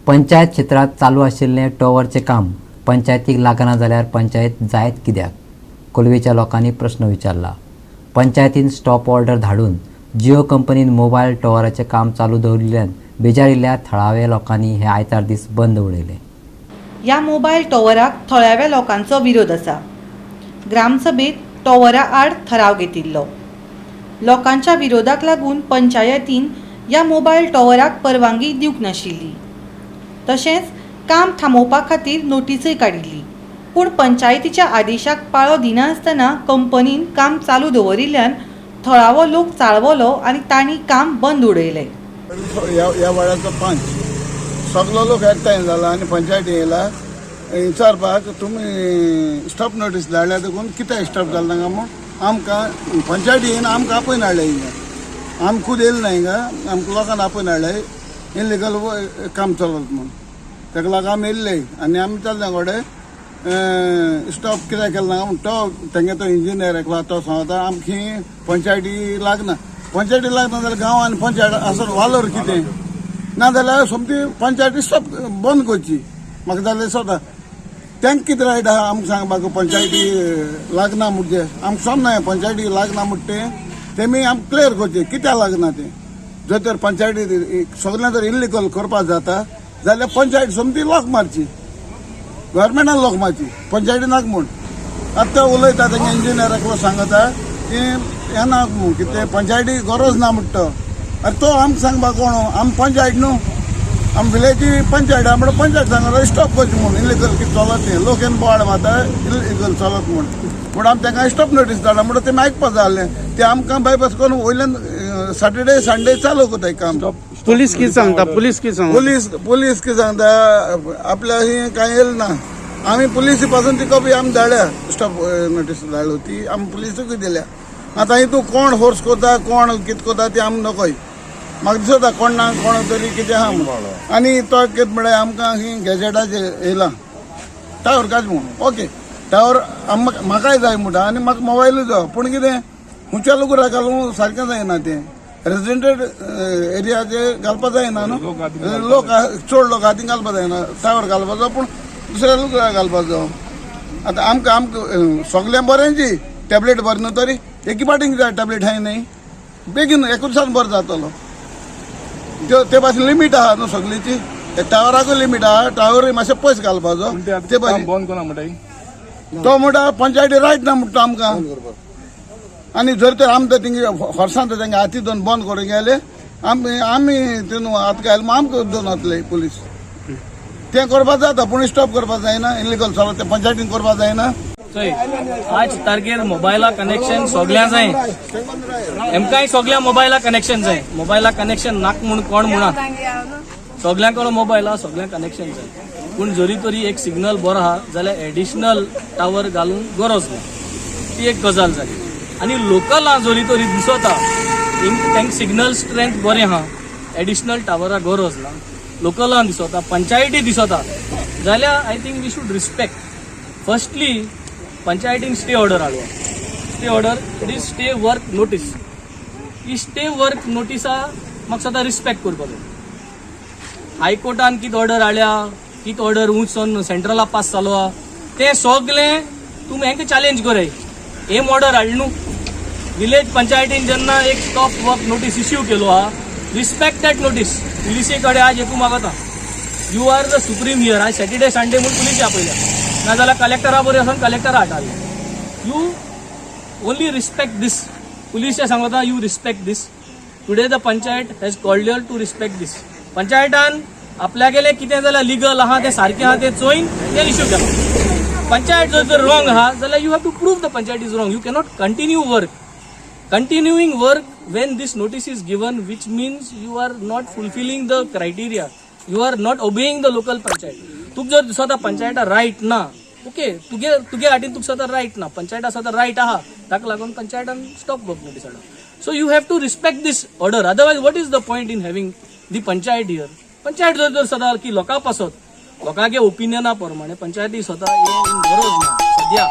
पंचायत क्षेत्रांत चालू आशिल्लें टॉवरचें काम पंचायतीक लागना जाल्यार पंचायत जायत कित्याक, कोलवेच्या लोकांनी प्रस्न विचारला. पंचायतीन स्टॉप ऑर्डर धाडून जिओ कंपनीन मोबायल टॉवराचें काम चालू दवरिल्ल्यान बेजारिल्ल्या थळाव्या लोकांनी हे आयतार दीस बंद उडयले. ह्या मोबायल टॉवराक थळाव्या लोकांचो विरोध आसा. ग्रामसभेत टॉवरा आड थराव घेतिल्लो. लोकांच्या विरोधाक लागून पंचायतीन ह्या मोबायल टॉवराक परवानगी दिवंक नाशिल्ली. तशेंच काम थांबोवपा खातीर नोटीसय काडिल्ली. पूण पंचायतीच्या आदेशाक पाळो दिनासतना कंपनीन काम चालू दवरिल्ल्यान थळावो लोक चाळवलो आनी तांणी काम बंद उडयलें. ह्या ह्या वाड्याचो पंच, सगलो लोक एकठांय जाला आनी पंचायती येयला विचारपाक, तुमी स्टॉप नोटीस धाडल्या देखून कित्याक स्टॉप जालें तांकां म्हूण. आमकां पंचायती येवन आमकां आपोवन हाडले हिंगा. आम खूद येयले ना हिंगा, आमकां लोकांक आपोवन हाडले, इलिगल काम चलत म्हूण. ताका लागून आमी येयल्ले आनी आमी चल्ले कडेन स्टॉप कित्याक केलें ना म्हूण. तो तेंगे तो इंजिनियर एकलो, तो सांगता आमची पंचायती लागना. पंचायती लागना जाल्यार गांवान पंचायत आसत वालोर कितें? ना जाल्यार सोमती पंचायती स्टॉप बंद करची, म्हाका जाल्यार दिसता. तांकां कितें रायट आहा आमकां सांगपाक पंचायती लागना म्हणजे? आमकां समजना पंचायती लागना म्हणटा तें. तेमी आमकां क्लियर करचें कित्याक लागना तें. जर तर पंचायती सगळें जर इल्लिगल करपाक जाता जाल्यार पंचायत सोमती लॉक मारची, गव्हर्मेंटान लॉक मारची, पंचायती नाका म्हूण. आतां ते उलयता, तेंगे इंजिनियर एकलो सांगता की हें ना म्हूण, कितें पंचायती गरज ना म्हणटा तो. आनी तो आमकां सांगपाक कोण? आमी पंचायत न्हू, आमी विलेजी पंचायत आहा. म्हणटा पंचायत सांगता स्टॉप करची म्हूण, इलिगल कितें चलत तें. लोक येवन बोवाळ मारता इलिगल चलत म्हूण. म्हूण आमी तांकां स्टॉप नोटीस धाडला म्हणटा, तेमी आयकपा जाय आसलें. ते आमकां बायपास करून वयल्यान सॅटर्डे संडे चालू करताय काम. पुलीस कितें सांगता? पुलीस कितें सांगता? पोलीस पोलीस कितें सांगता, आपल्या ही कांय येयल ना. आमी पुलिसी पासून ती कॉपी आमी धाडल्या, स्टॉप नोटीस धाडलो ती आमी पुलिसूय दिल्या. आतां हितून कोण फोर्स करता, कोण कितें करता ती आमी नकोय. म्हाका दिसता कोण ना कोण तरी कितें आहा म्हूण. आनी तो कितें म्हळ्यार आमकां ही गॅजेटाचेर येयला टावर काज म्हूण. ओके, टावर म्हाकाय जाय म्हणटा आनी म्हाका मोबायलूय जाय, पूण कितें खंयच्या लोक घालूं सारकें जायना तें. रेजिडेंटेड एरियाचे घालपा जायना न्हू. लोक चड लोक आहा थिंग घालपा जायना टावर. घालपाचो पूण दुसऱ्या लोक घालपाचो. आतां आमकां सगळ्यांक बरेंची टॅबलेट बरें न्हू, तरी एकी पाटींग जाय टॅबलेट हाय न्ही, बेगीन एकूच दिसान बरो जातलो. त्यो ते भाशेन लिमीट आहा न्हू सगळीची, टावराकूय लिमीट आहा. टावरूय मातशें पयस घालपाचो ते भाशेन. बंद कोणा म्हणटाय? तो म्हणटा पंचायती रायट ना म्हणटा आमकां. आनी जर तर आमकां थिंगे फोर्सान तर तेंगे हाती दोन बंद करूंक गेले, आमी तितून हात घाल, आमकां दोन वतले पुलीस. तें करपाक जाता पूण स्टॉप करपाक जायना. इलिगल चलत तें पंचायतीन करपाक जायना. चोय, आज तारखेर मोबायला कनेक्शन सगळ्या जाय. एमकाय सगळ्या मोबायला कनेक्शन जाय. मोबायला कनेक्शन नाक म्हूण कोण म्हणा? सगळ्यांकडे मोबायल आहा, सगळ्यांक कनेक्शन जाय. पूण जरी तरी एक सिग्नल बरो आहा जाल्यार एडिशनल टावर घालूंक गरज ना. ती एक गजाल जाली. आनी लोकल आहा, जरी तरी दिसता तांकां सिग्नल स्ट्रेंथ बरें आहा, एडिशनल टावरा गरज ना. लोकलान दिसता, पंचायती दिसता जाल्यार I think we should respect. Firstly पंचायतीन stay order हाडलो. Stay order, it is stay work notice. He stay work नोटिसा म्हाका सदां रिस्पेक्ट करपाक जाय. हायकोर्टान कितें ऑर्डर हाडल्या, कितें ऑर्डर वचून सेंट्रला पास जालो आहा, तें सगळें तुमी हेंका चॅलेंज करय. एम ऑर्डर हाडली न्हू. विलेज पंचायतीन जेन्ना एक स्टॉप वर्क नोटीस इश्यू केलो आहा, रिस्पेक्ट that notice. पुलिसे कडेन आज एकू मागता, you are the supreme here. आज सॅटर्डे संडे म्हूण पुलिसे आपयल्या, नाजाल्यार कलेक्टरा बरें वचून कलेक्टरा हाडटाले. You only respect this. पुलिसे सांगता, you respect this. Today the panchayat has called you to respect this. पंचायतान आपल्यागेले कितें जाल्यार लिगल आहा, तें सारकें आहा, तें चोयन तें इश्यू केलां. पंचायत जर जर रॉंग आहा जाल्यार you have to prove the panchayat is wrong. You cannot continue work. Continuing work when this notice is given, which means you are not fulfilling the criteria, you are not obeying the local panchayat. तुका जर दिसता पंचायता right ना, okay, तुगे हातीन तुका सदां right ना, पंचायता सदां रायट आहा, ताका लागून पंचायतान स्टॉप वर्क नोटीस हाडला. So you have to respect this order, otherwise what is the point in having the panchayat here? Panchayat जर जर सदां की लोकां पासत, लोकांगे ओपिनियना प्रमाणे पंचायती स्वता हें गरज ना सद्या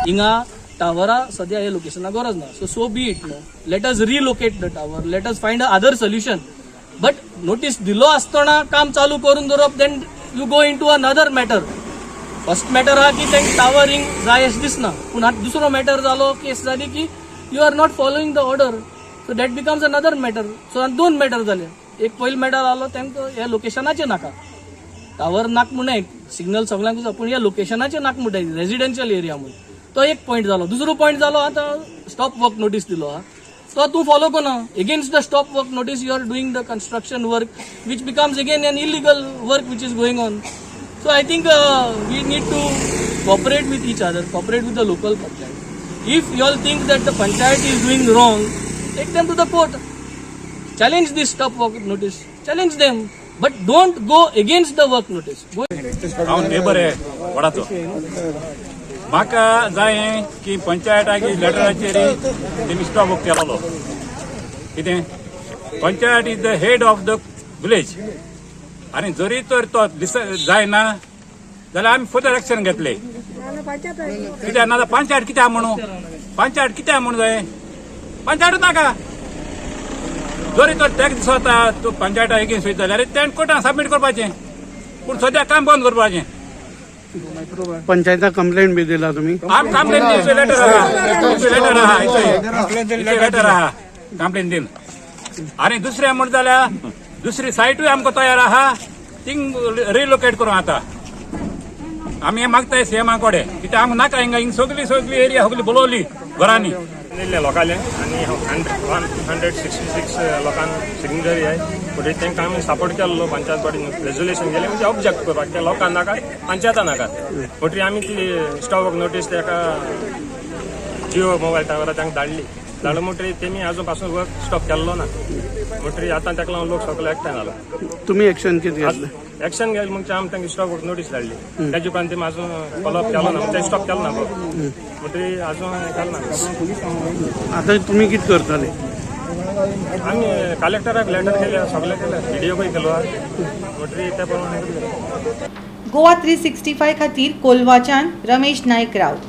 हिंगा टावरा, सद्या हे लोकेशना गरज ना. So so be it, no. Let us relocate the tower, let us find a other solution. But notice दिलो आसतना काम चालू करून दवरप, then you go into another matter. First matter आहा की तांकां टावरिंग जाय अशें दिसना, पूण आतां दुसरो मॅटर जालो, केस जाली की you are not following the order, so that becomes another matter. So आतां दोन मॅटर जाले. एक पयलो मॅटर जालो, तांकां ह्या लोकेशनाचें नाका, टावर नाक म्हणून सिग्नल सगळ्यांक आसा, पूण ह्या लोकेशनाचें नाक म्हणटाय, रेजिडेन्शियल एरिया म्हणून. तो एक पॉयंट जालो. दुसरो पॉयंट जालो, आतां स्टॉप वर्क नोटीस दिलो आहा, तो तूं फॉलो कोना. Against the stop work notice you are doing the construction work, which becomes again an illegal work which is going on. So I think we need to cooperate with each other, cooperate with the local panchayat. If you all think that the panchayat is doing wrong, take them to the court, challenge this stop work notice, challenge them, but don't go against the work notice. Go हांव neighbour आहे वडाचो. म्हाका जाय की पंचायताक लेटराचेर तेमी stop work केलोलो. कितें, panchayat is the head of the village. आनी जरी तर तो जायना जाल्यार आमी फर्दर एक्शन घेतले. कित्याक ना पंचायत कित्याक म्हणू, पंचायत कित्याक म्हणू जाय, पंचायत नाका. जरी तर तेका दिसता तूं पंचायता एगेन्स्ट वयता जाल्यार तेणें कोर्टान सबमीट करपाचें, पूण सद्या काम बंद करपाचें. पंचायता कंप्लेंट बी दिला तुम्ही? आम कंप्लेन दिवचो लेटर आहा, लेटर आहा, इथं लेटर आहा कंप्लेन दिवन. आनी दुसरें म्हणटा जाल्यार दुसरी सायटूय आमकां तयार आहा, थिंग रिलोकेट करूं. आतां आमी हें मागताय सीएमा कडेन, कित्याक आमकां नाका हिंगा, हिंग सगली सगली एरिया सगली बोलोवली घरांनी. दिल्ले लोकांले आनी 166 लोकांक सिग्नेचरी आहाय. म्हणटकीर तांकां आमी सपोर्ट केल्लो. पंचायत बॉडीन रेजोल्युशन केलें, म्हणजे ऑब्जेक्ट करपाक ते लोकांक नाका, पंचायता नाका. म्हणटकीर आमी ती स्टॉप वर्क नोटीस ताका जिओ मोबायल टावरा तांकां धाडली. धाडलो म्हणटकीर तेमी अजून पासून वर्क स्टॉप केल्लो ना. म्हणटकीर आतां ताका लागून लोक सगळे एकठांय जालो. तुम्ही एक्शन किती घेतलं? एक्शन घेतली म्हणजे आमी तांकां स्टॉप वर्क नोटीस धाडली. तेजे उपरांत तेमी अजून फॉलोअप केलो ना, म्हणजे स्टॉप केलो ना म्हणटकीर अजून केलो ना. आता तुम्ही किती करताले? आमी कलेक्टराक लेटर केले, सगळे केले, व्हिडिओकूय केलो म्हणटकीर त्या प्रमाणे गोवा 365 खातीर कोलवाच्यान रमेश नायक राऊत.